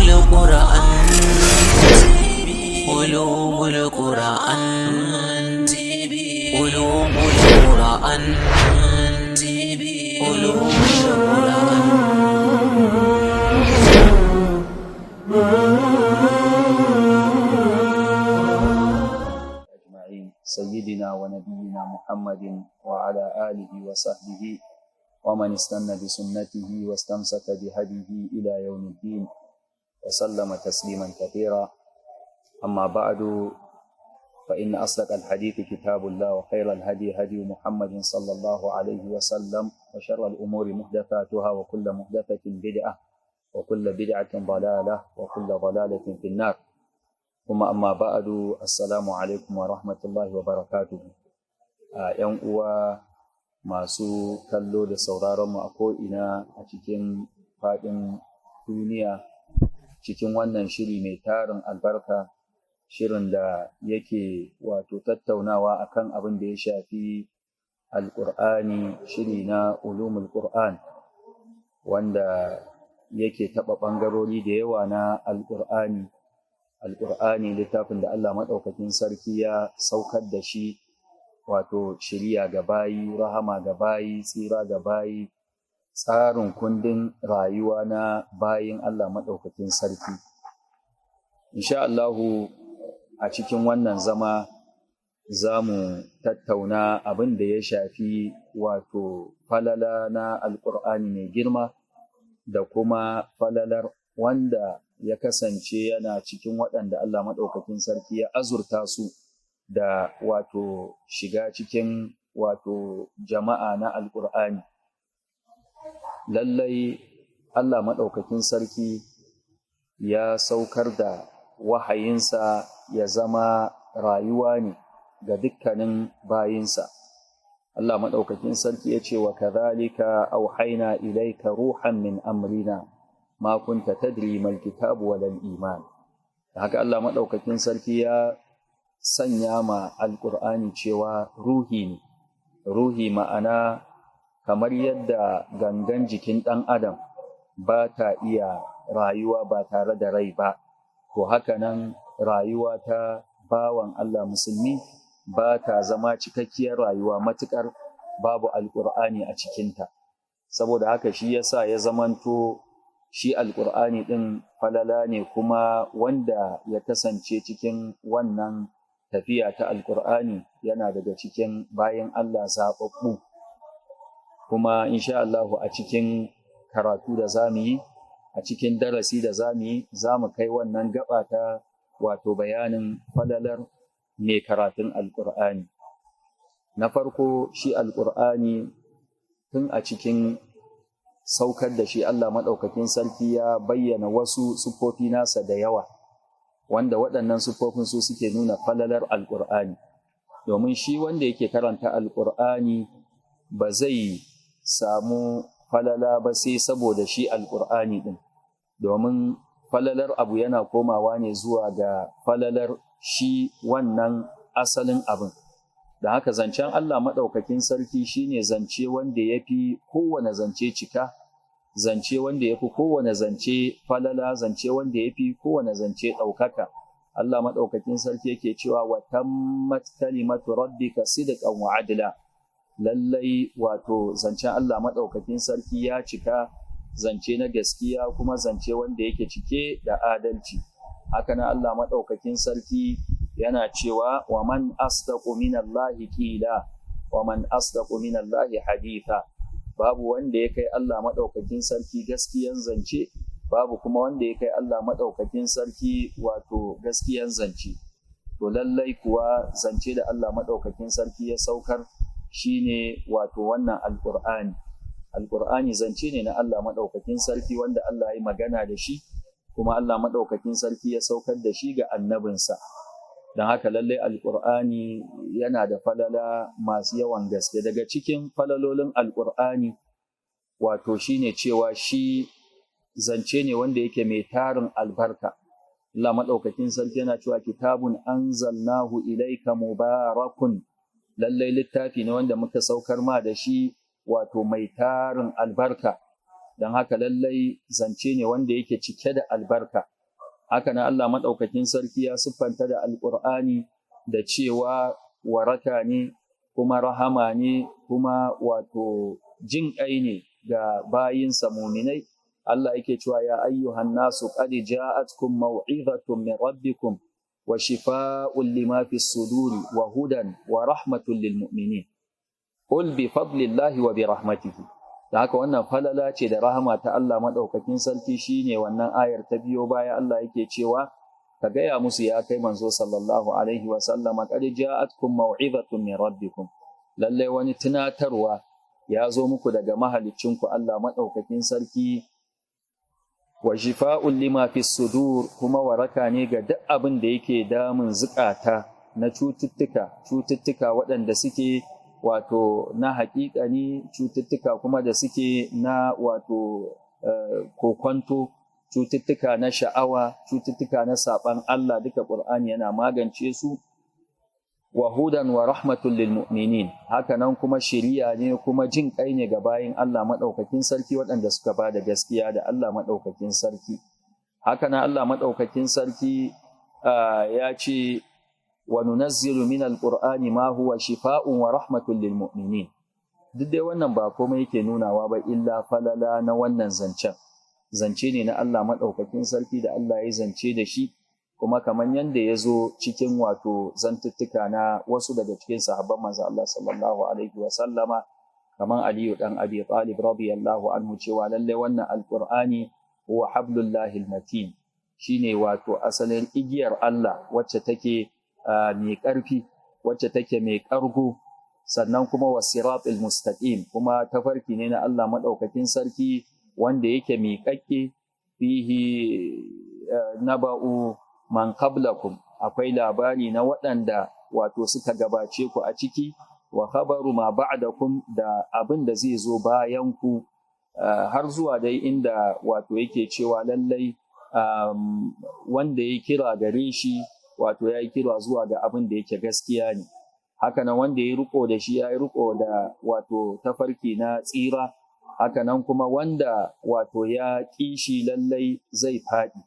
القرآن علوم القرآن TV علوم القرآن TV علوم القرآن. أجمعين، سيدنا ونبينا محمد وعلى آله وصحبه ومن استنى بسنته واستمسك بهديه إلى يوم الدين وسلم تسليما كثيرا. أما بعد، فإن أصدق الحديث كتاب الله، وخير الهدي هدي محمد صلى الله عليه وسلم، وشر الأمور محدثاتها، وكل محدثة بدعة، وكل بدعة ضلالة، وكل ضلالة في النار. ثم أما بعد، السلام عليكم ورحمة الله وبركاته. ‘Yan uwa masu kallo da sauraron mu a ko'ina a cikin faɗin duniya, cikin wannan shiri mai tarin albarka, shirin da yake wato tattaunawa akan abin da ya shafi Alƙur'ani, shiri na Ulumul Qur'an, wanda yake taɓa ɓangarori da yawa na Alƙur'ani. Alƙur'ani, littafin da Allah Maɗaukakin Sarki ya saukar da shi, wato shiriya ga bayi, rahama ga bayi, tsira ga bayi, tsarin kundin rayuwa na bayin Allah Maɗaukakin Sarki. Insha Allahu, a cikin wannan zama za mu tattauna abin da ya shafi wato falala na Alƙur'ani mai girma, da kuma falalar wanda ya kasance yana cikin waɗanda Allah Maɗaukakin Sarki ya azurta su da wato shiga cikin wato jama'a na Alƙur'ani. Lallai Allah Maɗaukakin Sarki ya saukar da wahayinsa ya zama rayuwa ne ga dukkanin bayinsa. Allah Maɗaukakin Sarki ya ce: "Wa kadhalika auhayna ilayka ruhan min amrina ma kunta tadri mal kitabu wal iman." Haka Allah Maɗaukakin Sarki ya sanya ma Alƙur'ani cewa ruhi ne. Ruhi, ma'ana kamar yadda gangan jikin ɗan adam ba ta iya rayuwa ba tare da rai ba, to haka nan rayuwa ta bawan Allah musulmi ba ta zama cikakkiyar rayuwa matuƙar babu Alƙur'ani a cikinta. Saboda haka shi yasa ya zamanto shi Alƙur'ani ɗin falala ne, kuma wanda ya kasance cikin wannan tafiya ta Alƙur'ani yana daga cikin bayin Allah zaɓaɓɓu. Kuma insha Allahu, a cikin karatu da za mu yi, a cikin darasi da za mu yi, za mu kai wannan gaba ta wato bayanin falalar mai karatun Alƙur'ani. Na farko, shi Alƙur'ani, tun a cikin saukar da shi, Allah Maɗaukakin Sarki ya bayyana wasu siffofi nasa da yawa, wanda waɗannan siffofin su suke nuna falalar Alƙur'ani. Domin shi wanda yake karanta Alƙur'ani ba zai samu falala ba sai saboda shi Alƙur'ani ɗin, domin falalar abu yana komawa ne zuwa ga falalar shi wannan asalin abin. Da haka zancen Allah Maɗaukakin Sarki shine zance wanda ya fi kowane zance cika, zance wanda ya fi kowane zance falala, zance wanda ya fi kowane zance ɗaukaka. Allah Maɗaukakin Sarki yake cewa: "Wa tammat kalimatu rabbika sidqan wa adla." Lallai wato zancen Allah Maɗaukakin Sarki ya cika, zance na gaskiya, kuma zance wanda yake cike da adalci. Haka nan Allah Maɗaukakin Sarki yana cewa: "Wa man asdaqu minallahi qila wa man asdaqu minallahi haditha." Babu wanda ya kai Allah Maɗaukakin Sarki gaskiyan zance, babu kuma wanda ya kai Allah Maɗaukakin Sarki wato gaskiyan zance. To lallai kuwa zance da Allah Maɗaukakin Sarki ya saukar shine wato wannan Alƙur'ani. Alƙur'ani zance ne na Allah Maɗaukakin Sarki, wanda Allah ya magana da shi, kuma Allah Maɗaukakin Sarki ya saukar da shi ga annabinsa. Don haka lallai Alƙur'ani yana da falala masu yawan gaske. Daga cikin falalolin Alƙur'ani wato shine cewa shi zance ne wanda yake mai tarin albarka. Allah Maɗaukakin Sarki yana cewa: "Kitabun anzalnahu ilaika mubarakun." Lallai littafi ne wanda muka saukar ma da shi, wato mai tarin albarka. Don haka lallai zance ne wanda yake cike da albarka. Haka nan Allah maɗaukakin sarki ya siffanta da Alƙur'ani da cewa waraka ne, kuma rahama ne, kuma wato jin ƙai ne ga bayinsa muminai. Allah yake cewa ya ayyuhan nasu qad ja'atkum maw'izatun min rabbikum wa shifaa'un lima fi suduri wa hudan wa rahmatun lil mu'minin. Qul bi fadlillahi wa bi rahmatihi. Da haka wannan falala ce da rahama ta Allah maɗaukakin sarki, shine wannan ayar ta biyo baya. Allah yake cewa ka gaya musu, ya kai manzo sallallahu alaihi wa sallama, qad ja'atkum maw'izatun min rabbikum, lalle wani tunatarwa ya zo muku daga mahaliccinku Allah maɗaukakin sarki, wa shifa'un lima fi sudur, kuma waraka ne ga duk abin da yake damun zukata na cututtuka, cututtuka waɗanda suke wato na haƙiƙani, cututtuka kuma da suke na wato kokwanto, cututtuka na sha'awa, cututtuka na saɓan Allah, duka Ƙur'ani yana magance su. Wa hudan wa rahmatun lil mu'minin, haka nan kuma shiriya ne kuma jin kai ne ga bayin Allah maɗaukakin sarki waɗanda suka ba da gaskiya da Allah maɗaukakin sarki. Haka nan Allah maɗaukakin sarki ya ce wa nunazzilu min alqur'ani ma huwa shifaa'un wa rahmatun lil mu'minin. Duk dai wannan ba komai yake nunawa ba illa falala na wannan zancen. Zance ne na Allah maɗaukakin sarki da Allah ya zance da shi, kuma kamar yadda ya zo cikin wato zantuttuka na wasu daga cikin sahabban manzo Allah sallallahu alaihi wa sallama, kamar Aliyu dan Abi Talib radiyallahu anhu, cewa lalle wannan alqur'ani huwa hablullahi almatin, shine wato asalin igiyar Allah wacce take mai ƙarfi, wacce take mai ƙargo, sannan kuma wasiratul mustaqim, kuma tafarki ne na Allah maɗaukakin sarki wanda yake miƙaƙƙe. Fihi naba'u man qablakum, akwai labari na waɗanda wato suka gabace ku a ciki, wa khabaru ma ba'dakum, da abin da zai zo bayan ku, har zuwa dai inda wato yake cewa lallai wanda ya kira gare shi, wato ya yi kira zuwa ga abin da yake gaskiya ne. Hakanan wanda ya riko da shi ya yi riko da wato tafarki na tsira. Hakanan kuma wanda wato ya ƙi shi, lallai zai faɗi.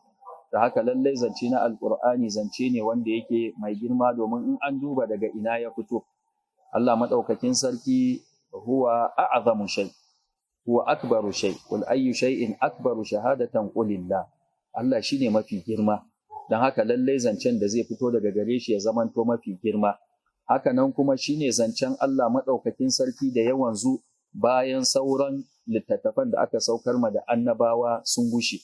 Da haka lallai zance na Alƙur'ani zance ne wanda yake mai girma, domin in an duba daga ina ya fito, Allah maɗaukakin sarki huwa a'zamu shay, huwa akbaru shay. Qul ayyu shay'in akbaru shahadatan, qulillah. Allah shine mafi girma, don haka lallai zancen da zai fito daga gare shi ya zamanto mafi girma. Haka nan kuma shine zancen Allah maɗaukakin sarki da ya wanzu bayan sauran littattafan da aka saukar ma da annabawa sun gushe,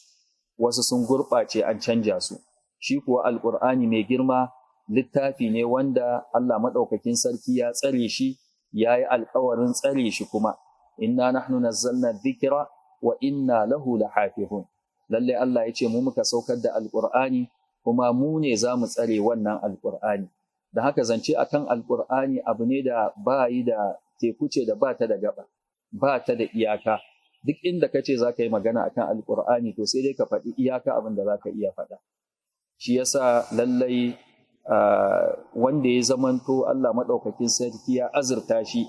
wasu sun gurɓace, an canja su. Shi kuwa Alƙur'ani mai girma littafi ne wanda Allah maɗaukakin sarki ya tsare shi, ya yi alƙawarin tsare shi, kuma inna nahnu nazzalna dhikra wa inna lahu lahafizun. Lalle Allah ya ce mu muka saukar da Alƙur'ani, kuma mu ne za mu tsare wannan Alƙur'ani. Da haka zance akan Alƙur'ani abu ne da ba yi da teku ce da ba ta da gaba, ba ta da iyaka. Duk inda ka ce za ka yi magana akan Alƙur'ani, to sai dai ka faɗi iyaka abin da za ka iya faɗa. Shi yasa lallai wanda ya zamanto Allah maɗaukakin sarki ya azurta shi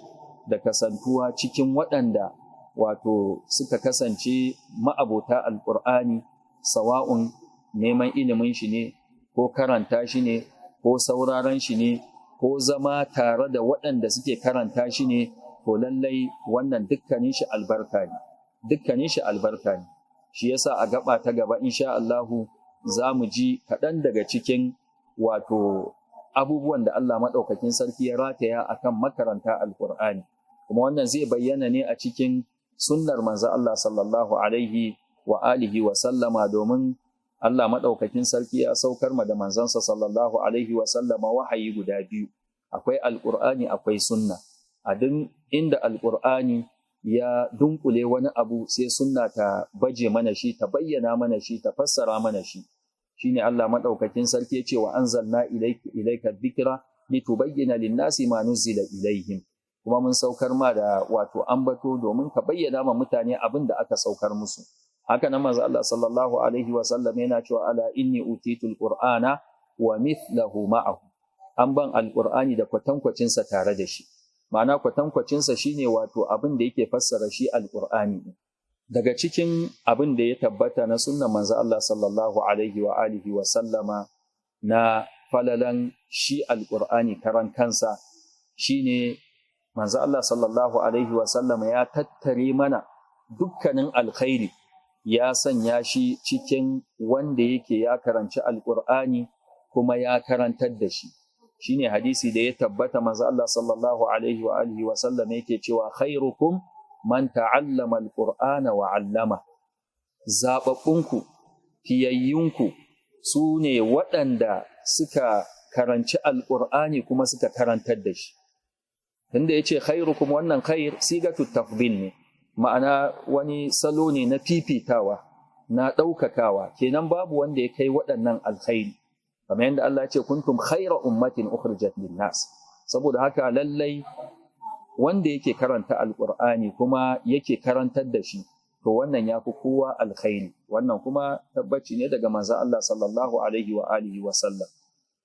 da kasantuwa cikin waɗanda wato suka kasance ma'abota Alƙur'ani, sawa'un neman ilimin shi ne, ko karanta shi ne, ko sauraron shi ne, ko zama tare da waɗanda suke karanta shi ne, to lallai wannan dukkanin shi albarka ne, dukkanin shi albarka ne. Shi yasa a gaba ta gaba, insha Allahu, za mu ji kaɗan daga cikin wato abubuwan da Allah maɗaukakin sarki ya rataya akan makaranta Alƙur'ani, kuma wannan zai bayyana ne a cikin sunnar manzo Allah sallallahu alaihi wa alihi wa sallama, domin Allah maɗaukakin sarki ya saukar ma da manzansa sallallahu alaihi wa sallama wahayi guda biyu: akwai Alƙur'ani, akwai sunna. A duk inda Alƙur'ani ya dunkule wani abu, sai sunna ta baje mana shi, ta bayyana mana shi, ta fassara mana shi. Shine Allah maɗaukakin sarki ya ce wa anzalna ilayka dhikra litubayyana lin-nasi ma nuzila ilaihim, kuma mun saukar ma da wato ambato domin ka bayyana ma mutane abin da aka saukar musu. Haka nan manzo Allah sallallahu alaihi wa sallam yana cewa ala inni utitul qur'ana wa mithlahu ma'ahu, an ban Alqur'ani da kwatankwacin sa tare da shi. Ma'ana kwatankwacin sa shine wato abin da yake fassara shi Alqur'ani. Daga cikin abin da ya tabbata na sunnan manzo Allah sallallahu alaihi wa alihi wa sallama na falalan shi alqur'ani karan kansa, shine manzo Allah sallallahu alaihi wa sallama ya tattare mana dukkanin alkhairi, ya sanya shi cikin wanda yake ya karanci alqur'ani kuma ya karantar da shi. Shine hadisi da ya tabbata, manzo Allah sallallahu alaihi wa alihi wa sallam yake cewa: "Khairukum man ta'allama alqur'ana wa 'allama." Zababbunku, fiyayyunku, su ne waɗanda suka karanci alqur'ani kuma suka karantar da shi. Tunda yace "khairukum", wannan "khair" sigatu tafdil ne, ma'ana wani salo ne na fifitawa, na ɗaukakawa. Kenan babu wanda ya kai waɗannan alkhairi, kamar yadda Allah ya ce: "Kuntum khaira ummatin ukhrijat linnas." Saboda haka lallai wanda yake karanta alqur'ani kuma yake karantar da shi, to wannan ya fi kowa alkhairi. Wannan kuma tabbaci ne daga manzon Allah sallallahu alaihi wa alihi wa sallam.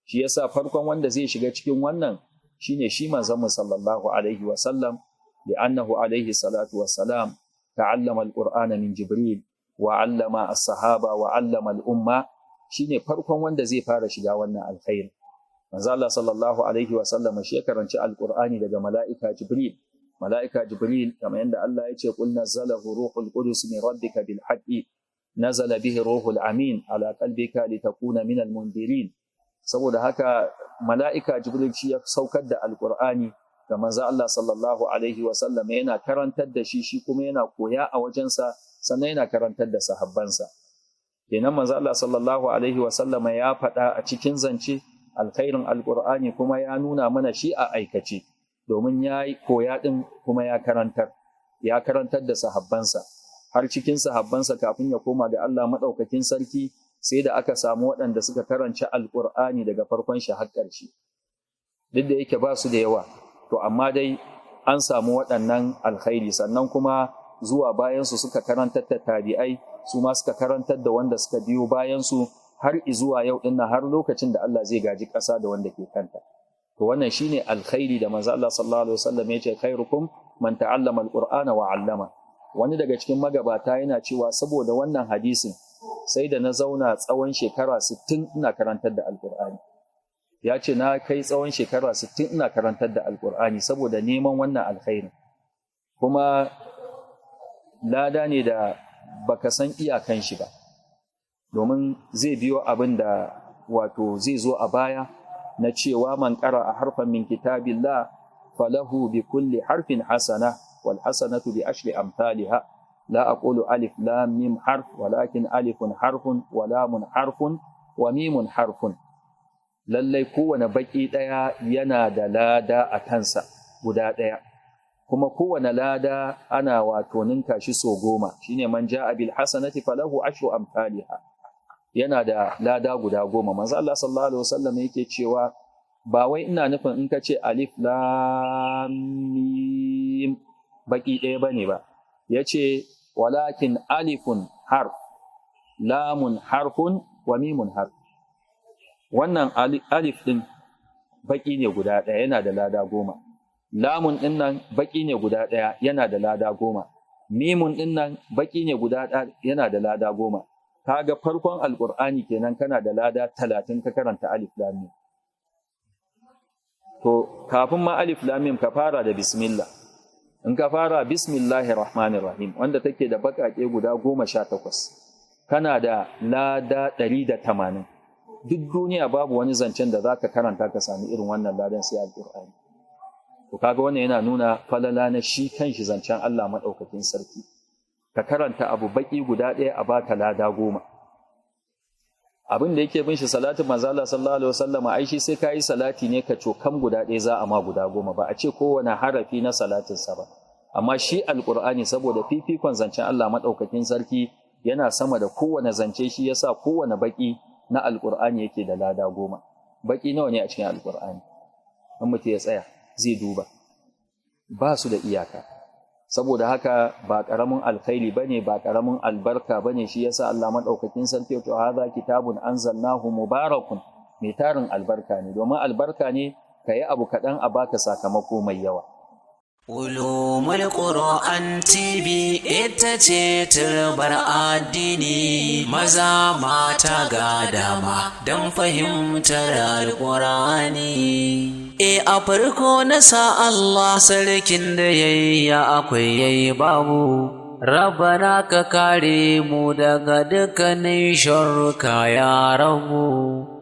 Shi yasa farkon wanda zai shiga cikin wannan shine shi manzon mu sallallahu alaihi wa sallam, li'annahu alaihi salatu wassalam ta'allama alqur'ana min Jibril wa 'allama as-sahaba wa 'allama al-umma. Shine farkon wanda zai fara shiga wannan alkhairi. Manzo Allah sallallahu alaihi wa sallam shi ya karanci alqur'ani daga mala'ika Jibril. Mala'ika Jibril, kamar yadda Allah ya ce: "Qul nazzalahu ruhul qudus min rabbika bil haqqi, nazala bihi ruhul amin ala qalbika litakuna min al mundirin." Saboda haka mala'ika Jibril shi ya saukar da alqur'ani ga manzo Allah sallallahu alaihi wa sallam, yana karantar da shi, shi kuma yana koya a wajensa, sannan yana karantar da sahabbansa. Kenan manzo Allah sallallahu alaihi wa sallama ya faɗa a cikin zance alkhairin alqur'ani, kuma ya nuna mana shi a aikace, domin ya yi koya din kuma ya karantar, ya karantar da sahabbansa. Har cikin sahabbansa, kafin ya koma ga Allah madaukakin sarki, sai da aka samu waɗanda suka karanci alqur'ani daga farkon shi har ƙarshe. Duk da yake ba su da yawa, to amma dai an samu waɗannan alkhairi. Sannan kuma zuwa bayansu suka karantar da tabi'ai, su ma suka karantar da wanda suka biyo bayansu, har zuwa yau ɗin, har lokacin da Allah zai gaji ƙasa da wanda ke kanta. To wannan shine alkhairi da manzo Allah sallallahu alaihi wasallam ya ce: "Khairukum man ta'allama alqur'ana wa 'allama." Wani daga cikin magabata yana cewa, saboda wannan hadisin sai da na zauna tsawon shekara 60 ina karantar da alqur'ani. Ya ce, na kai tsawon shekara 60 ina karantar da alqur'ani saboda neman wannan alkhairin. Kuma lada ne da baka san iyakan shi ba, domin zai biyo abin da wato zai zo a baya na cewa: "Man qara'a harfan min kitabillah falahu bi kulli harfin hasana, wal hasanatu bi ashri amthaliha. La aqulu alif lam mim harf, walakin alifun harfun wa lamun harfun wa mimun harfun." Lallai kowane baki ɗaya yana da lada a kansa guda ɗaya, kuma kowane lada ana wato ninka shi so 10. Shine "man ja'a bil hasanati falahu ashru amthaliha". Yana da lada guda 10. Manzo Allah sallallahu alaihi wasallam yake cewa, ba wai ina nufin in ka ce alif lam mim baki ɗaya bane ba. Yace: "Walakin alifun harf, lamun harfun wa mimun harf." Wannan alif din baki ne guda ɗaya, yana da lada 10. Lamun ɗin nan baki ne guda ɗaya, yana da lada 10. Mimun ɗin nan baki ne guda ɗaya, yana da lada 10. Kaga farkon alƙur'ani kenan, kana da lada 30 ka karanta alif lam mim. To kafin ma alif lam mim, ka fara da bismillah. In ka fara "bismillahir rahmanir rahim", wanda take da baƙaƙe guda 18, kana da lada 180. Duk duniya babu wani zancen da zaka karanta ka sami irin wannan ladan sai alƙur'ani. To kaga wannan yana nuna falala na shi kanshi zancen Allah madaukakin sarki. Ka karanta abu baki guda ɗaya, a baka lada 10. Abin da yake bin shi, salatin manzo Allah sallallahu alaihi wasallam. Ai shi sai kayi salati ne ka cokam guda ɗaya, za a ma guda 10. Ba a ce kowane harafi na salatin sa ba. Amma shi alqur'ani, saboda fifikon zancen Allah madaukakin sarki yana sama da kowane zance, shi yasa kowane baki na alqur'ani yake da lada 10. Baki nawa ne a cikin alqur'ani? In mutum ya tsaya zai duba, ba su da iyaka. Saboda haka ba ƙaramin alkhairi bane, ba ƙaramin albarka bane. Shi yasa Allah madaukakin sarki to: "Hadha kitabun anzalnahu mubarakun", mai tarin albarka ne, domin albarka ne ka yi abu kaɗan a baka sakamako mai yawa. Ulumul Qur'an TV ita ce turbar addini, maza mata ga dama don fahimtar Alƙur'ani. E, a farko na sa Allah sarkin da yayi ya akwai yayi babu. Rabbana, ka kare mu daga dukkanin sharruka, ya rabu.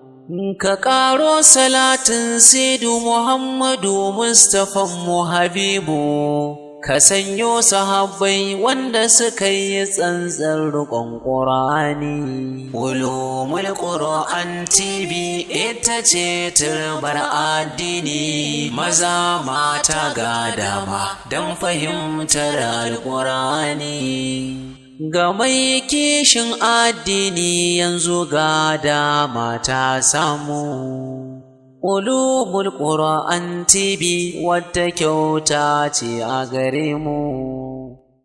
Ka ƙaro salatin Saidu Muhammadu Mustapha mu Habibu, ka sanyo sahabbai wanda suka yi tsantsar riƙon Ƙur'ani. Ulumul Qur'an TV ita ce turbar addini, maza mata ga dama don fahimtar Alƙur'ani. Ga mai kishin addini, yanzu ga dama ta samu. Ulumul Qur'an TV wata kyauta ce a gare mu.